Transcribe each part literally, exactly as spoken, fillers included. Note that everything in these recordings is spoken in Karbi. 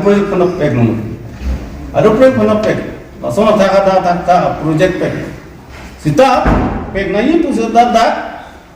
Project aphan pek nang. Ado project aphan pek. Lason athak adak athak ta project pek. Seta pek nangji pu seta dak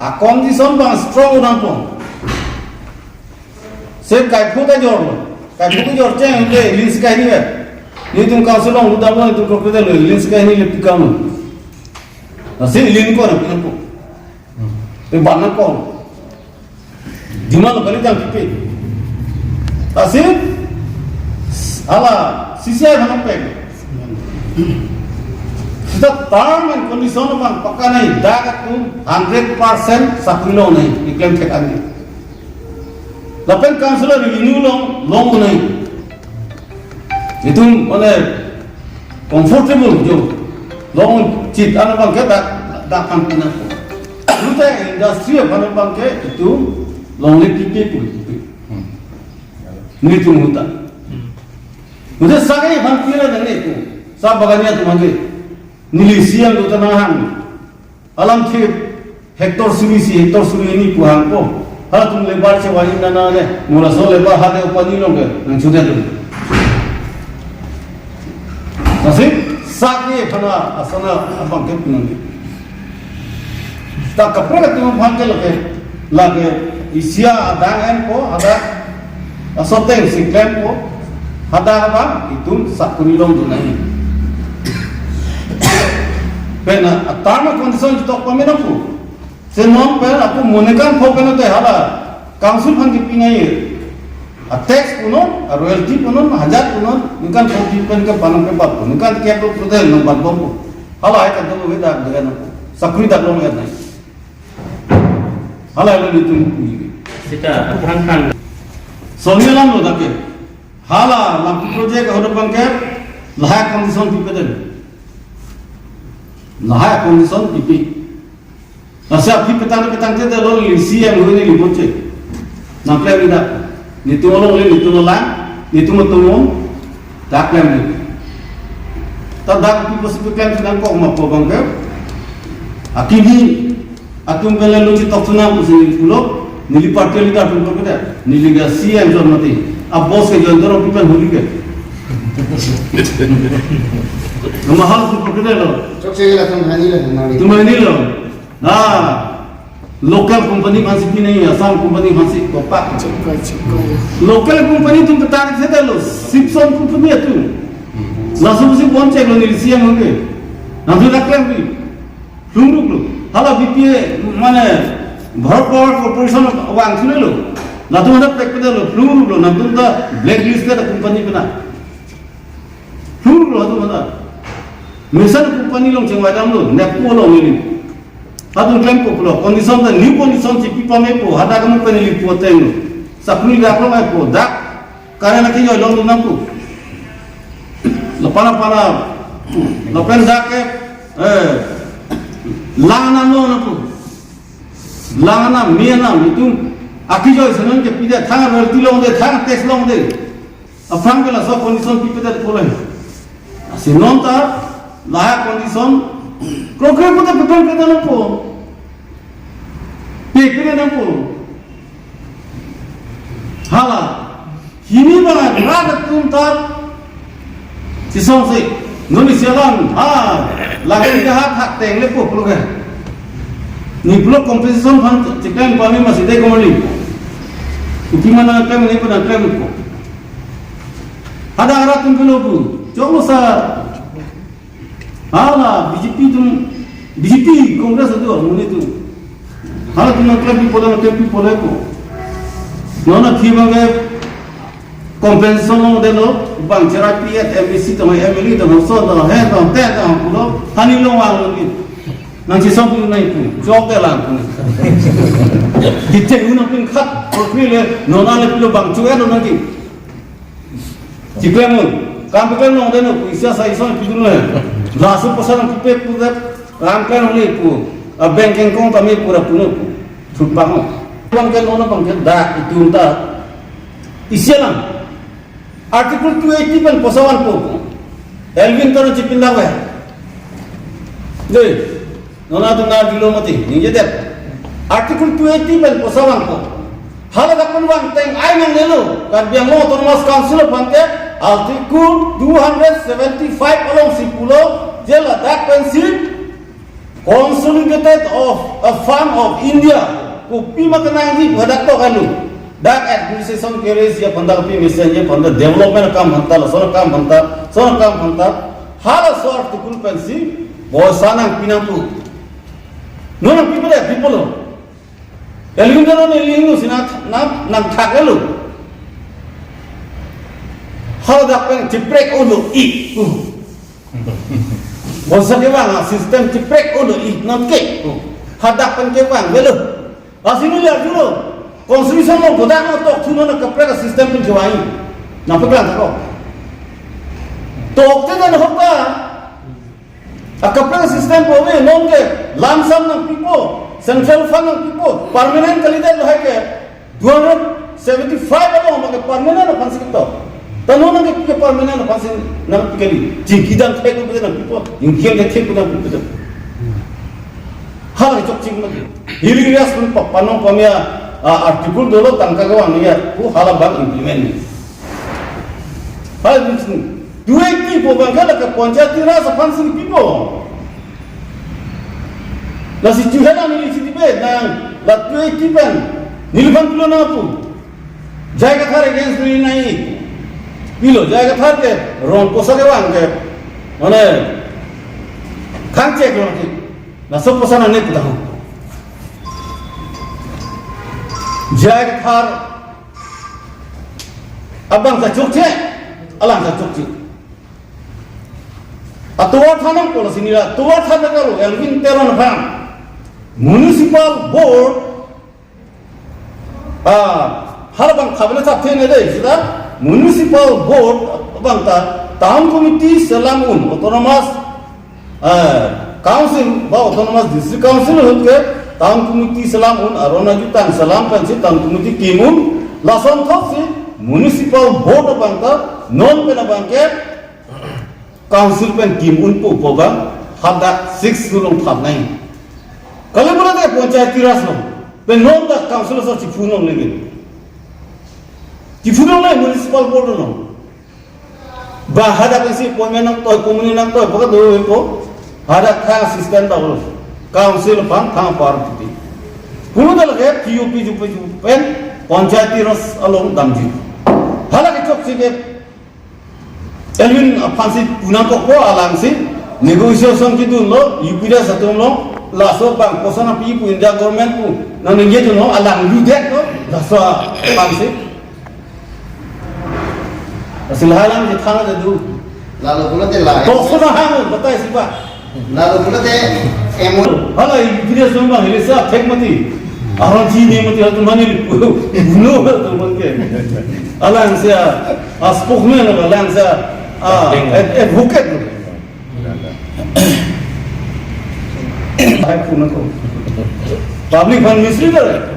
a-condition abang strong nangpo. Se kaiphu ta jor lo. Kaiphu ta jor cheng ke lin si kaini ve. Netum council along lu damlo, netum proprietor lo, lin si kaini le pikam lo. Lasi lin ko nangpi nangpo. Pe ban nangkok. Demand lo kali jang kipi. Lasi hala C C I aphan pek. Seta term and condition abang pakka nangji, dak atum hundred percent sakri long nangji, iklem thek an nangji. Lapen council a-revenue long, long nangji. Itum mane comfortable jo. Long chit an abang ke dak, dak aphan pi nangpo. Rute industry aphan abang ke itum longle pipe pu, pipe. Netum ahut ta. Rute sake aphan pi ra nang netum. Sa bagania atum aphan ke. Neli C M do ta nanghang. Alam ke hectare suri isi, hectare suri hini pu hangpo. Halatum labour chevangji nana ne, mo laso labour hade upani along ke nangchodet lo. Lasi sake aphan asana abang ke pinang. Ta kaprek atum aphan ke lake, lake isi adang enpo, hadak laso ateng si klempo, hadak abang itum sakri longdun nangji. Pen a-term a-condition chetok pame nangpo. Se non pen ako mo ningkan pho pen te hala council aphan kipi nangji. A-tax punon, a-royalty punon, hajat punon, ningkan pho pi pen ke panang pe bat punon, ningkan kep lo pulote nang bat bompo. Hala hai kan to lo vedak de nangpo. Sakri dak long ya nai. Hala lo netum pu. Seta aphrang aphrang. Soni alam lo dak ke. Hala lampi project ahut abang ke lahai condition pipe det. Lahai condition pipe. Lasi aphi petang petang te lo lin C M ahut neli boche. Nangklem dak. Netum along le, netum alang, netum atum along. Dak klem ni. Ta dak pi posi pi klem nangkok ma pu abang ke. Akimi atum pen le lo chetok thu nang pusi neli pulo, neli party leader atum pen ke, neli ke C M jon mati. A-boss ke jon dorong pi pen holi ke. Nama hal tu pen ke lo. Chokche latum hani lo, nari. Tum hani lo. Na, local company aphansi pi nangji, Assam company aphansi kopak. Chikoi, chikoi. Local company atum petar se lo, Sipson company atum. Laso si bon chek lo neli C M ahut ke. Nangtum dak klem pi. Lhungruk lo. Hala B P A mane Bharat Power Corporation vangthu lo. Latum hadak pek pek lo, lhungruk lo, nangtum ta blacklist ta company pena. Lhungruk lo latum hadak. Mesen company along chengvai damlo, NEEPCO along neli. Latum klemkok lo, condition ta new condition si pi pamepo, hadak kamu pen neli pu ateng lo. Sakri dak lo maipo, dak. Current akijoi longdun nangpo. Lapen lapen, lapen dak ke, eh, lang anam lo nangpo. Lang anam, me anam, itum akijoi senon ke pidet, thang royalty longde, thang tax longde. Aphrang ke laso condition pipedet pulo. Lasi non ta lahai condition, krokre puta betul ke nangpo. Pe ke nangpo. Hala. Hini abang rat atum ta. Chisong si. Non isi alam. Ha. Lagi ke hat hat teng le po pulo ke. Ni pulo compensation aphan chiklem pame masi de komali. Kopi ma nangklem, ne ko nangklem ko. Hadak rat atum pulo pu. Choklo sa. Hala B J P atum, B J P, Congress atum, amonit atum. Halatum nangklem pi pulo, nangklem pi pulo ko. Non aphi abang ke compensation longdetlo, bang cherai pi et M A C tong, M L A tong, so tong, he tong, te tong pulo, hani longvang lo ni. Nangchisong pu nangpu, chokte lang pu. Kite unang pin khat, properly le, non ale pulo bang chu-etlo nangji. Chiklem un, kam peklem longdetlo pu, isi asai ison pidunlo. Laso posa nangpipe pu det, kam klem longle pu, a-bank kengkong tame pura puno pu. Thutpak no. Abang ke non abang ke dak itum ta. Isi alam. Article two eighty pen posa vanpo. Elwin Teron chipin dak ve. Dei. Non atum nangdilo mati, ningjedet. Article two eighty pen posa vanpo. Hala dak pen vangteng ai nangnelo, Karbi Anglong Autonomous Council aphan ke Article two hundred seventy-five alongsi pulo, je ladak pensi Consolidated of a Fund of India, kopima kenangji pu hadak tok alu. Dak administration kere-iji aphan, dak pi mesenji aphan, dak development akam aphanta, lason akam aphanta, lason akam aphanta, halaso article pensi poisa nangpi nangpo. Non nangpipe de, pipo lo. Elvin Teron elingno si nang, nang, nangthak lo. Haladak pen chiprek ulo ik. Poisa kevang a-system chiprek ulo ik non ke. Hadak pen kevang avelo. Lasi neli arjulo. Constitution along kodak nangtokthu, non kaprek a-system pen kevang. Nangpaklang thaklo. Tokte dan hokta. Akaprek system pu ave, non ke lump sum nangpipo, central fund nangpipo, permanent kalidet lahai ke two hundred seventy-five along abang ke permanent aphansi ketok. Ta non nangkepi ke permanent aphansi nangpi kali. Chingki damthek pu nangpipo, ingkeng ke thek pu nangpipo. Hala chokche ma ke. Hearing rest pen pa-, panong pamia, ah, article dolo, tangka kevang ya, pu hala abang implement. Hala implement. Two eighty pu abang ke la ke Panchayati Raj aphansi pipo. Lasi chuhela neli chitipe nang la two eighty pen niliphan pulo nangpu. J I Kathar against neli nai. Pilo, J I Kathar ke rong poisa kevang ke, mane, khang chek lo ki. Laso poisa nangne pu tahun. J I Kathar abang ta chokche, alang ta chokche. Atovar than nangpo, lasi neli atovar than nangkalo, Elvin Teron aphan. Municipal Board, ah, hala abang khabela chap thene de, sita Municipal Board abang ta Town Committee selam un, Autonomous, eh, Council, ba Autonomous District Council ahut ke Town Committee selam un, aron ajutang selam pensi Town Committee kim un, lason thotsi Municipal Board abang ta non pen abang ke Council pen kim unpo pu abang hadak six along thap nai. Kali pura de Panchayati Raj along. Pen non dak Council aso chiphu longle. Chiphu longle Municipal Board along. Ba hadak isi appointment nangtoi, komuni nangtoi, pakat do ko. Hadak tha assistant ta bolo. Council aphan tha par puti. Pulo ta lake P O P jupe jupen Panchayati Raj along damji. Hala ke chokche ke Elvin aphansi pu nangkokpo, alangsi negotiation kedunlo, U P D S atum along, laso abang poisa nangpi pu India government pu nangningjedunlo, alang ludetlo, laso aphansi. Lasi lahai alangsi thang aja do. Lalo pulote la. Tokso nahang, batai si ba. Lalo pulote M O U. Hala, U P D S abang, hilesa thek mati. Aron chini mati, hal tumani, uno, hal tuman ke. Alangsi a, a spokesman, alangsi a, a, ad-, advocate. Hai pu nangkok. Public fund misleader.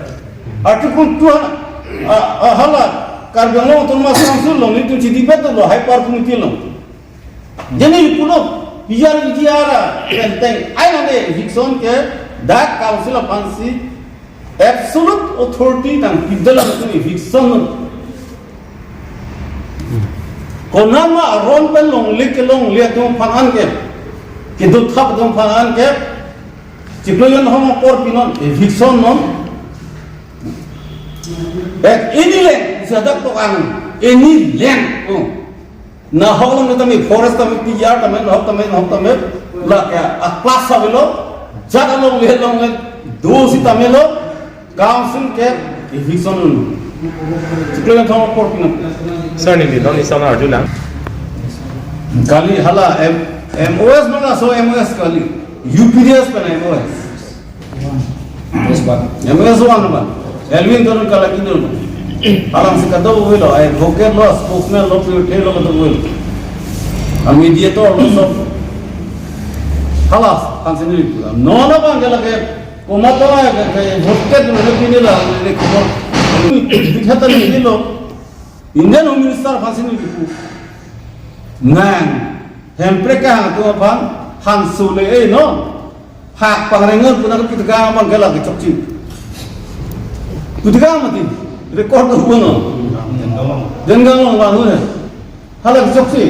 Article two, a, a, hala, Karbi Anglong Autonomous Council along, nelitum chidebate lo, hai par committee along. Jeni pulo, P R V G R a, benteng, ai nang de eviction ke, dak council aphansi absolute authority nangpidetlo, eviction. Konat ma aron pen longle kelongle atum aphan an ke, kedothap atum aphan an ke, chiklo jon thom apor pinon, eviction non. At any length, isi hadak tok ang, any length, oh. Nahok along tame, forest tame, P R tame, nahok tame, nahok tame, lake a class avelo, jat along le along le, do sitame lo, council ke eviction un. Chiklo jon thom apor pinon. Sir, neli non isi arjulang. Kali hala M-, M O S mana so M O S kali, U P D S pen M O S. M S one. M S one ba. Elwin Teron kalagi dolo. Alangsi kadokave lo, advocate lo, spokesman lo, pure lo, kadokave lo. A mediator lo, sob. Halas, aphansi neli pulo. Non abang ke lake, komat abang ke, ke vote ke dolo, pini la, neli komat. Dikha ta neli lo. Indian Home Minister aphansi neli pu. Nang, Hemprek kehang atum aphan, hanso le-e non. Hak pangrengnang pu nang kepi tegang abang ke lake chokche. Pu tegang mati. Record do bono. Janggang along vanhu he. Hala kechoksi.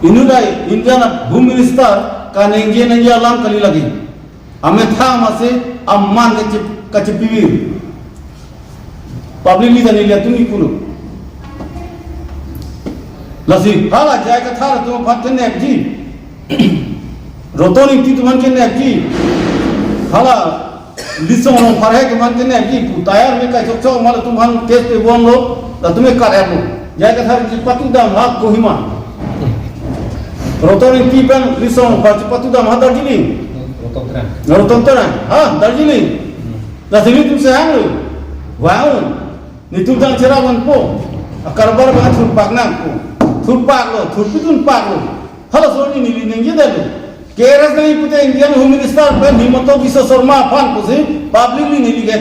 Inut ta India a Home Minister kaningje ningje alam kali lagi. Amethang masi aman kachi-, kachipivi. Publicly ta neli atum ke pulo. Lasi hala J I Kathar atum aphan kenepji. Roton Engti atum aphan kenepji. Hala Litsong Rongphar atum aphan kenepji pu tayar me kaichokchok ma latum aphan case pebomlo, latum ke kat-etlo. J I Kathar chepatudam ha Kohima. Roton Engti pen Litsong Rongphar chepatudam ha Darjeeling. Roton Terang. Roton Terang ha Darjeeling. Lasi nelitum sehang lo. Vang. Nelitum dang cherap vanpo. Akarbar abang thurpak nangpo. Thurpaklo, thurpidunpaklo. Halaso arni neli ningjedetlo. K R S nangji pute India a Home Minister pen Himanta Biswa Sarma aphan pusi publicly neli ke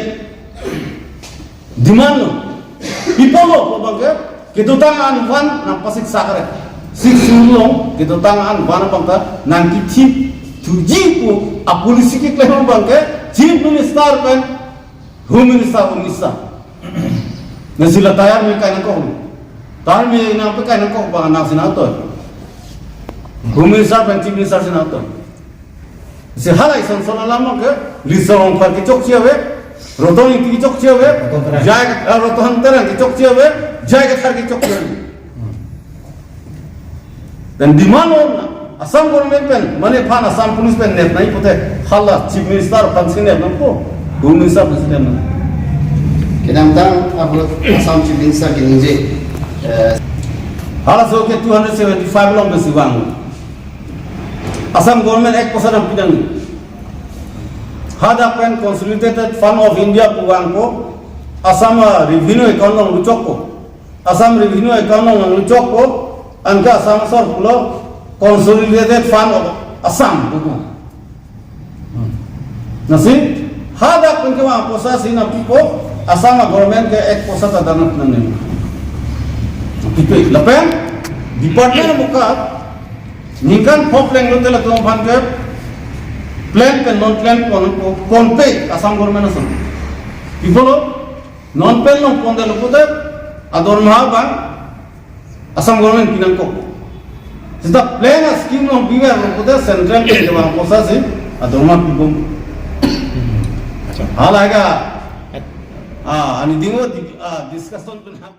demand lo. Pi apotlo pu abang ke kedotang an van nangpasiksak re. Sixth Schedule along kedotang an van abang ta nangkithip thuji pu apolicy keklem abang ke Chief Minister pen Home Minister, Home Minister. Lasi la tayar me kai nangkok. Tayar me nangpakai nangkok abang nangsi nangtoi. Home Minister pen Chief Minister si nangtoi. Lasi halai son son alam ke Litsong Rongphar kechokche ave, Roton Engti kechokche ave, Roton Terang. J I, eh, Roton Terang kechokche ave, J I Kathar kechokche ave. Pen demand lo, Assam government pen, mane aphan Assam Police pen nep nangji pute, hala Chief Minister aphan si nep nangpo, Home Minister aphan si nep nang. Kedamtang abang Assam Chief Minister keningje, eh, halaso ke two hundred seventy-five along pensi vang. Assam government ek poisa nangpidam. Hadak pen Consolidated Fund of India pu vangpo, Assam a revenue account along luchokpo. Assam revenue account along luchokpo, anke Assam asor pulo Consolidated Fund of Assam pupo. Lasi hadak pen kevang poisa si nangpipo, Assam a government ke ek poisa ta dana nang nang. Pipe lapen department amuka ningkan pho plenglote latum aphan ke plan pen non plan pon, ponpe Assam government ason. Pi apotlo non plan along pondetlo pute adorma abang Assam government pinangkok. Seta plan a scheme along piverlo pute central pen kevang poisa si adorma pibom. Acha. Hala ke, ah, ani dinglo di, ah, discussion pen hap.